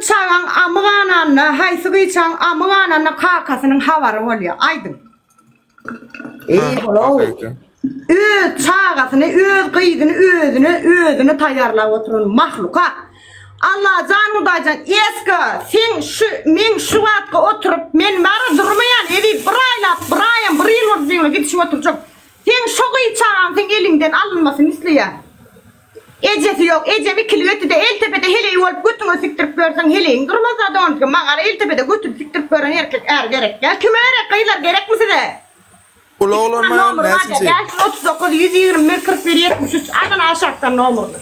çagaň amy gananda, haýsy gyçaň amy gananda kakasynyň habary bolýar? Aýdyň. Eý, bol-ow. Öz çagasyny, öz gyzyny özüne, özüne taýýarlap oturan mahlukat. Allajan Hudaýjan eska seň şu meň şu wagtky oturyp men bara durmaýan eziz bir aýlap bir aýam bir ýyl boldy seň bilen gidişip oturjak. Seň şo gyz çagaň seň eliňden alynmasyny isleýän. Ejesi ýok ejem ikilik etdide eltepede heleý bolup götüňe sikdirip ýörseň heleýiň durmaz zat onki maňara eltepede götüni sikdirip ýören erkek är gerek däl kime gerek gyzlar gerekmi size. Uly oglan maňa näçinji ýyl? 539 121 41 73 alyň aşakdan nomeryny.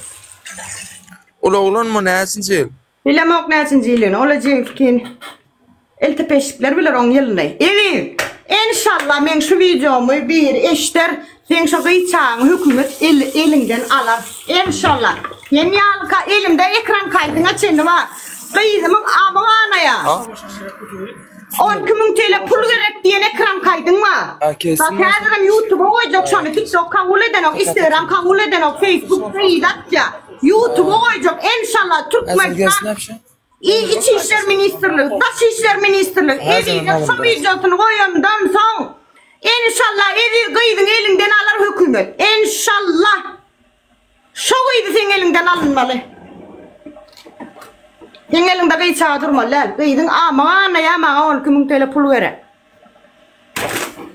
Uly oglanmy näçinji ýyl? Bilemok näçinji ýylyny, ol ejeňkikin eltepeşikler biler oň ýylyny. Eziz, enşalla meň şu wideomy biri eşder, seň şu gyz çagaňy hökümet eliňden alar. Enşalla. Sen ýalyka elimde ekran kaýdyňa çenli bar. Gyzymyň amy ganaýa. 12000 TL pul gerek diýen ekran kaýdyň bar. Bak häzirem ýutuba goýjak şony tiktok kabul edenok, instagram kabul edenok, facebook gyz atýa. Ýutuba goýjak enşalla Türkmenistan İ İç işler ministrligi, Daş işler ministrligi Eziziň şu wideosyny goýandan soň enşalla Eziz gyzyň eliňden alar hökümet. Enşalla. Şo gyzy seň eliňden alynmaly. Seň eliňde gyz çaga durmaly däl. Gyzyň amanaýa maňa 12000 TL pul gerek.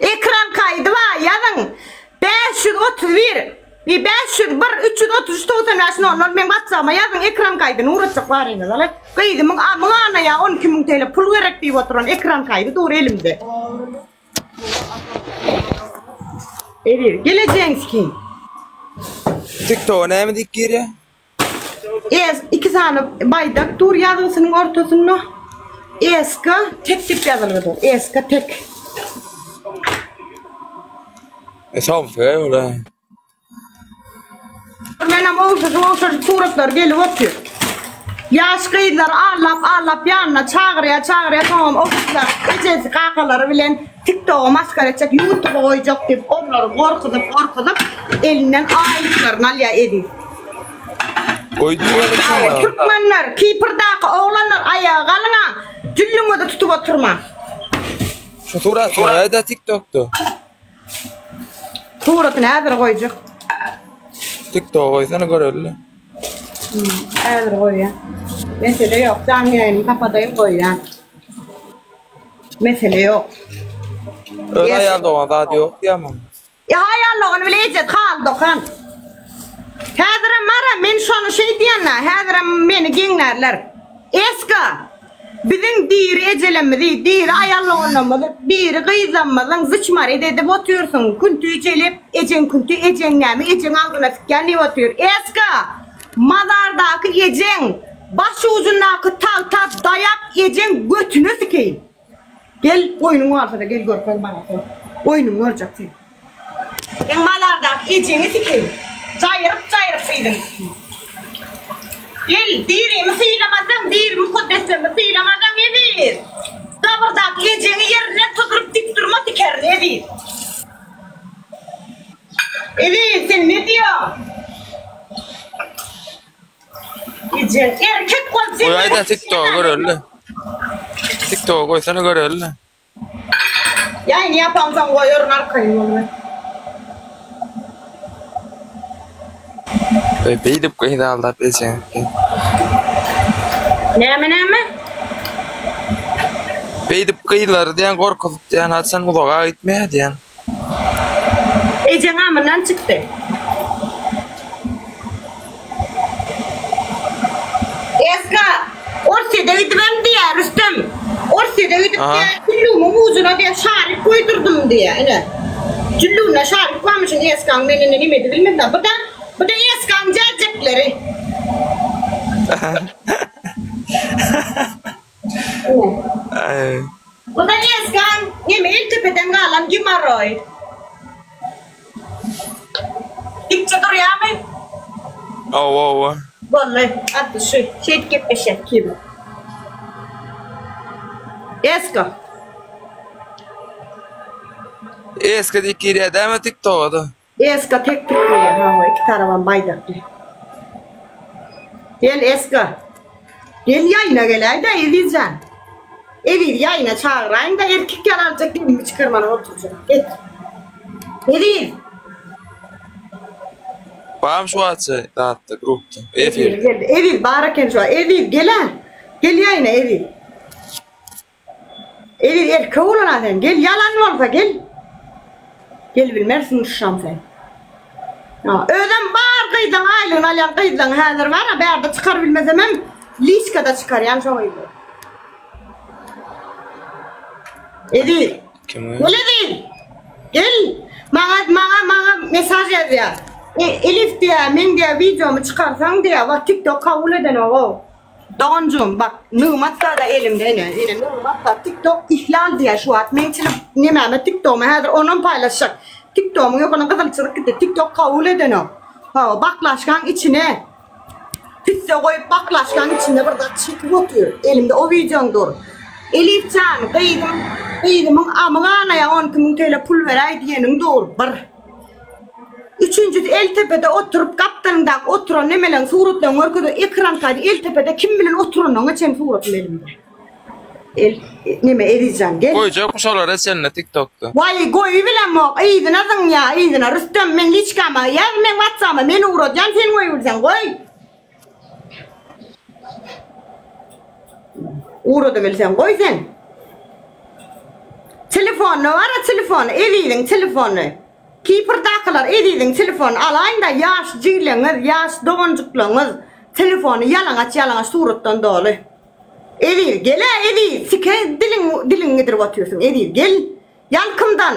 Ekran kaýdy bar ýazyň. 531 bir 501 333 95 00 meň WhatsApp'yma ýazyň ekran kaýdyny ugratjak baryňyz ala. Gyzymyň amanaýa 12000 TL pul gerek diýip oturan ekran kaýdy dur elimde. Eziz, gelejegiň kim? TikToka näme diýip girýär? Es, iki sany baýdak dur ýazgysynyň ortasynda. Eska tek diýip ýazylgy dur. Eska tek. E, somsa ola. Menem ogşaşyp ogşaşyp suratlar gelip otyr. Ýaş gyzlary allap allap ýanyna çagyrýar çagyrýar soňam o gyzlar ejesi kakalary bilen tiktoga maskara etjek ýutuba goýjak diýip olary gorkuzyp gorkuzyp elinden aýlyklaryny alýar Eziz. Goýdy Türkmenler Kiprdaky oglanlar aýaga galyňa jüllüňizi tutup oturmaň. Şu surat näde tiktokda? Suratyny häzir goýjak. TikTok goýsana göreli. Häzir goýýan. Mesele ýok. Janly ýaýynymy kapadaýyn goýýan. Mesele ýok. Öz aýal dogan zady ýok diýýämi? Ýa aýal dogan bile eje haly dokan. Häzirem bara men şony şeý diýende, häzirem meni geňlärler. Eska! Biziň diri ejelemmizi, diri aýal doganlarymyzy, diri gyzlammyzyň zyçmaryt edip otyrsyň. Künti jelep, ejeň künti, ejeň näme, ejeň agzyna sikýän diýip otyr. Eska! Mazardaky ejeň baş ujundaky tagta daýap ejeň götüne sikeýin. Gel oýnuň bolsa-da gel görkez maňa sen. Oýnuňy görjek sen. Seň mazardaky ejeňi sikeýin. Jaýryp jaýryp gyzyň. Gel dirimi sylamasaň diri mukaddeslerimi sylamasaň eziz. Gabyrdaky ejeňi ýerinden turzup dik durma sikerin eziz. Eziz sen ne diýoň? Ejeň erkek bolup sen Goýaýda TikToka göreli. TikToka goýsana göreli. Ýaýyny ýapamsoň goýaryn arkaýyn bol men. Eý beýdip gyzy aldap ejeň. Näme näme? Beýdip gyzlary diýen gorkuzyp diýen haçan uzaga gitmeýär diýen. Ejeň amyndan çykdy. Eska, Orsýede gidibem diýýär, Rüstem. Orsýede gidip diýýär, jüllügimiň ujuna diýýär, şarik goýdurdym diýýär, ine. Jüllüginde şarik barmyşyn Eskaň, men indi nime bilmedim. Bu-da, bu-da Eskaň jäjekleri. Bu-da Eskaň, neme, Eltepeden galan gemorroý. Dikje durýarmy? Hawa, hawa. Boldy. Atdy şu. Şeýdip gepleşýär kibir. Eska. Eska diýip girýär dämi TikToga-da? Eska tek tek diýýär. Hawa, iki tarabam baýdakly. Gel Eska. Gel ýaýyna geläýdä Ezizjan. Ezizi ýaýyna çagyraýyňda erkek ýaly aljak demimi çykarman oturjak. Getir. Eziz. Bam şu wagtça zatda grupda. Efir. Eziz geldi. Eziz bar eken şu wagt. Eziz gel-ä. Gel ýaýyna Eziz. Eziz erkek bolan-a sen. Gel ýalan bolsa gel. Gelibilmersiň duşam sen. Ha, özem bar gyzlaň aýlygyny alýan gyzlaň häzir bar-a bärde çykarybilmesemem liçkada çykarýan şo gyzlary. Eziz. Kim? Gel Eziz. Gel. Maňa maňa maňa mesaj ýazýar. E, Elif diýýär, meň diýýär wideomy çykarsaň diýýär, wah TikTok kabul edenok-ow. Doganjygym bak Nygmat zada elimde ine ine Nygmat zat tiktok ihlal diýýär şu wagt meň çynyp nemäme tiktogyma häzir onam paýlaşjak tiktogymyň ýok onuň gyzyl çyzyk gitdi tiktok kabul edenok hawa baklaşkaň içine pisse goýup baklaşkaň içinde bir zat çekip otyr elimde o wideoň dur Elifjan gyzym gyzymyň amy ganaýa 12000 TL pul beräý diýeniň dur bir Üçünjisi Eltepede oturyp gapdalyňdaky oturan nemeleň suratlaryny görkezip ekran taýda Eltepede kim bilen oturanyna çen suratym elimde. El neme Ezizjan gel. Goýjak şolara çenli tiktokda. Waý goýubilemok yzyna zyňýa yzyna Rüstem meň liçkama ýaz meň watsama men ugradýan sen goýubilseň goý. Ugradabilseň goý sen. Telefony bar-a telefony Eziziň telefony. Kiprdakylar Eziziň telefonyny alaýyň-da ýaş jigleňiz, ýaş doganjyklaňyz telefony ýalaňaç ýalaňaç suratdan doly. Eziz gel-ä Eziz sike diliň diliňi gidirip otyrsyň Eziz gel Ýalkymdan.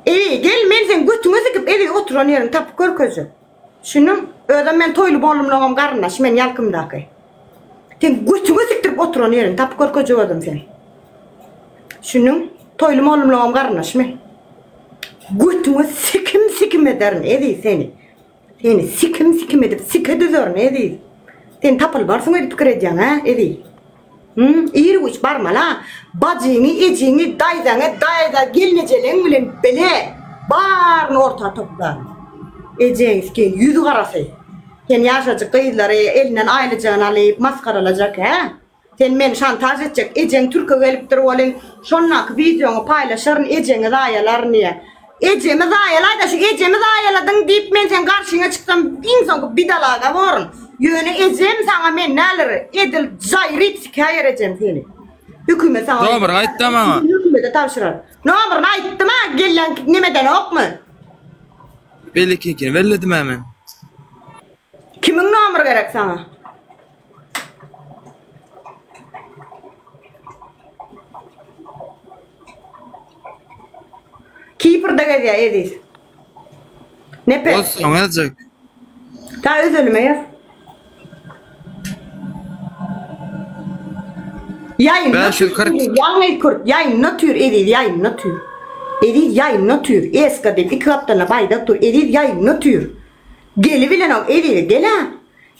Eziz gel men seň götüňe sikip Eziz oturan ýeriňi tapyp görkezjek. Düşündiň? Özem men Toýly mollumlaňam garyndaşy men Ýalkymdaky. Seň götüňe sikdirip oturan ýeriňi tapyp görkezjek özüm seň. Düşündiň? Toýly mollumlaňam garyndaşy men. Götüňe sikim-sikim ederin Eziz seni. Seni sikim-sikim edip sike düzerin Eziz. Sen tapylmarsyň öýdüp pikir edýäň hä Eziz? Hum, ir-güýç barmaly-a. Bajyňy, ejiňi, daýzaňy, daýza gelnejeleň bilen bile baryny orta toplaryn. Ejeň sikin ýüzi garasy. Sen ýaşajyk gyzlary elinden aýlyjagyny alyp masgaralajak hä? Sen meni şantaž etjek, ejeň türke gelipdir welin, şondaky wideoňy paýlaşaryn, ejeňi zaýalaryn diýýä. Ejemi zaýalaýda, şu ejemi zaýaladyň diýip men seň garşyňa çyksam iň soňky bidalaga borun. Ýöne ejem saňa men näler edil jaýryp sikäýer ejem seni. Hökümet saňa Nomerini aýtda maňa. Hökümete tabşyrar. Nomerini aýtdym-a, gelýän nemedenokmy? Beýlekiňkini belledim-ä men. Kimiň nomeri gerek saňa? Kiprde gezýär Eziz. Nepes. Bolsun ýazjak. Ta özelime ýaz. Ýaýynda 540. Ýalňyz kürt ýaýynda tür Eziz ýaýynda tür. Eziz ýaýynda tür. Eska diýip iki gapdalynda baýdak dur. Eziz ýaýynda tür. Gelibilenok Eziz gel-ä.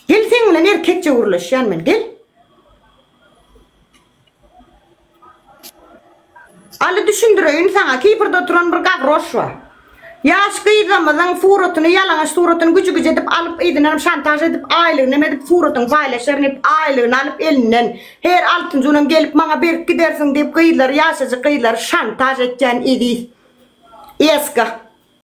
Gel seň bilen erkekçe gürleşýän men gel. Aly düşündireýin saňa Kiprde oturan bir gawroş bar. Ýaş gyzamyzyň suratyny ýalaňaç suratyny güjü-güjü edip alyp yzyndanam şantaž edip aýlygyny hem edip suratyňy paýlaşaryn diýip aýlygyny alyp elinden her altynjy günem gelip maňa berip gidersiň diýip gyzlary ýaşajyk gyzlary şantaž etýän Eziz. Eska.